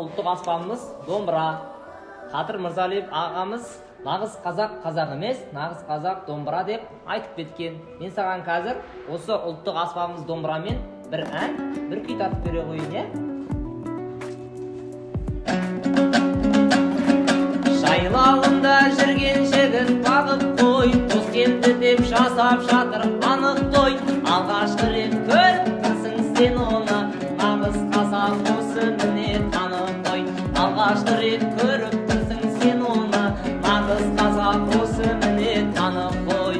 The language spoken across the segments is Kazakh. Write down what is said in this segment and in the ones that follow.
Ұлттық аспабымыз домбыра. Қадыр Мырзалиев ағамыз «Нағыз қазақ қазақ емес, нағыз қазақ домбыра» деп айтып кеткен. Мен саған қазір осы ұлттық аспабымыз домбырамен бір ән, бір күй тартып бере қояйын, иә. Жайлауында жүрген жігіт бағып қой, дос келді деп жасап жатыр анық той. Алғашқы рет көріп тұрсың сен оны, нағыз қазақ осы, міне, танып қой. Алғашқы рет көріп тұрсың сен оны, нағыз қазақ осы, міне, танып қой.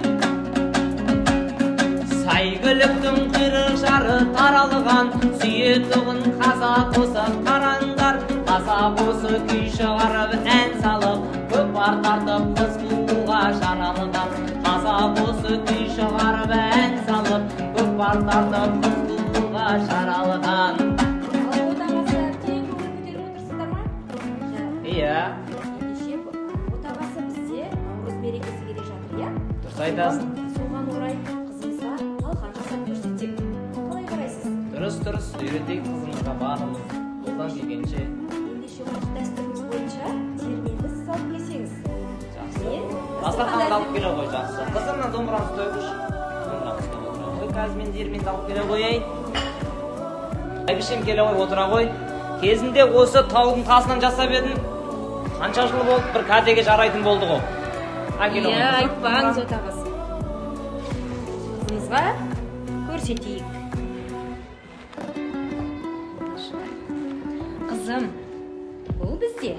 Сәйгүліктің құйрық жары таралған, сүйетұғын қазақ осы, қараңдар. Қазақ осы күй шығарып, ән салып, көкпар тартып, қыз қууға жаралған. Қазақ осы күй шығарып, ән салып, көкпар тартып, қыз қууға жаралған. Ал, отағасы, терең көңіл көтеріп отырсыздар ма? Иә. Ендеше, отағасы, бізде Наурыз мерекесі келе жатыр, иә? Дұрыс айтасың. Соған орай қызымызға талқан жасап көрсетсек, қалай қарайсыз? Дұрыс, үйретейік қызымызға барлығымыз қолдан келгенше. Ендеше, ұлттық дәстүріміз бойынша диірменді сіз алып келсеңіз. Жақсы. Мен Дастарханды алып келе ғой, жақсы. Қызым, мына домбыраны ұстай қойшы, домбыраны ұстап отыра ғой. Қазір мен диірменді алып келе қояйын. Бәйбішем, келе ғой, отыра ғой. Кезінде осы таудың тасынан жасап едім, қанша жыл болды, бір кәдеге жарайтын болды ғой. Әкеле ғой, Иә, қызым. айтпаңыз, отағасы. Қызымызға көрсетейік. Қызым, бұл бізде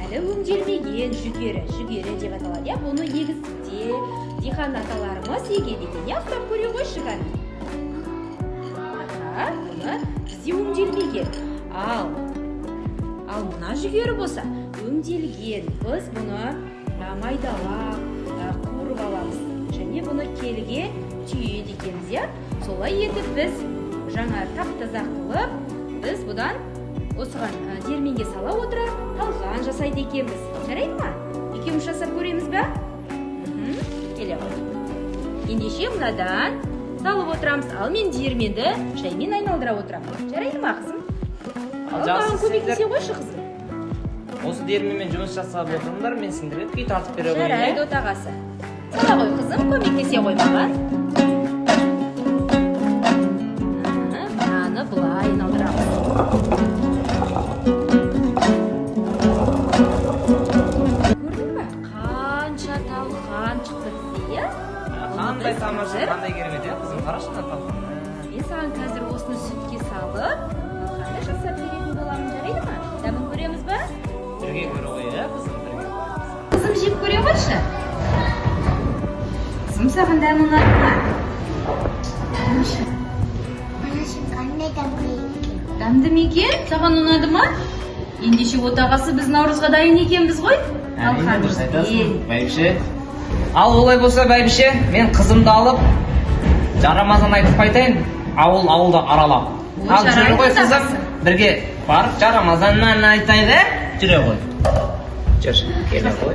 әлі өңделмеген жүгері, жүгері деп аталады, иә. Бұны егістікте диқан аталарымыз егеді екен, иә. Ұстап көре қойшы, кәні. Аха, бұны бізде өңделмеген. Ал мына жүгері болса өңделген. Біз бұны майдалап, қуырып аламыз және бұны келіге түйеді екенбіз, иә. Солай етіп, біз жаңа тап таза қылып, біз бұдан осыған диірменге сала отыра талқан жасайды екенбіз. Жарайды ма, екеуміз жасап көреміз ба? Келе ғой. Ендеше, мынадан салып отырамыз, ал мен диірменді жаймен айналдыра отырамын. Жарайды ма, қызым? Ал, Ал, жақсы, маған көмектесе сендер қойшы, қызым. Осы диірменмен жұмыс жасап отырыңдар, мен сендерге күй тартып бере қояйын. Жарайды, Иә. отағасы. Сала ғой, қызым, көмектесе ғой маған. Аха, мынаны былай айналдырамыз. Көрдің ба, қанша талқан шықты бізде, иә? Қандай Біз тамаша, қазір- қандай керемет, иә, қызым, қарашы мына талқанды. Мен саған қазір осыны сүтке салып, талқанды жасап беретін боламын. Жарайды ма? Дәмін көреміз ба? Бірге көре ғой, иә, қызым, бірге. Қызым, жеп көре қойшы. Қызым, саған дәмі ұнады ма? Анашым, қандай дәмді екен! Дәмді ме екен? Саған ұнады ма? Ендеше, отағасы, біз Наурызға дайын екенбіз ғой. Әрине, дұрыс айтасың, Талқанымызбен. бәйбіше. Ал олай болса, бәйбіше, мен қызымды алып, жарамазан айтып қайтайын, ауыл ауылды аралап. Ой, Ал, жүре жарайды, ғой, қызым, отағасы. бірге барып жарамазаннан айтайық, ә? Жүре ғой, жүр, келе ғой.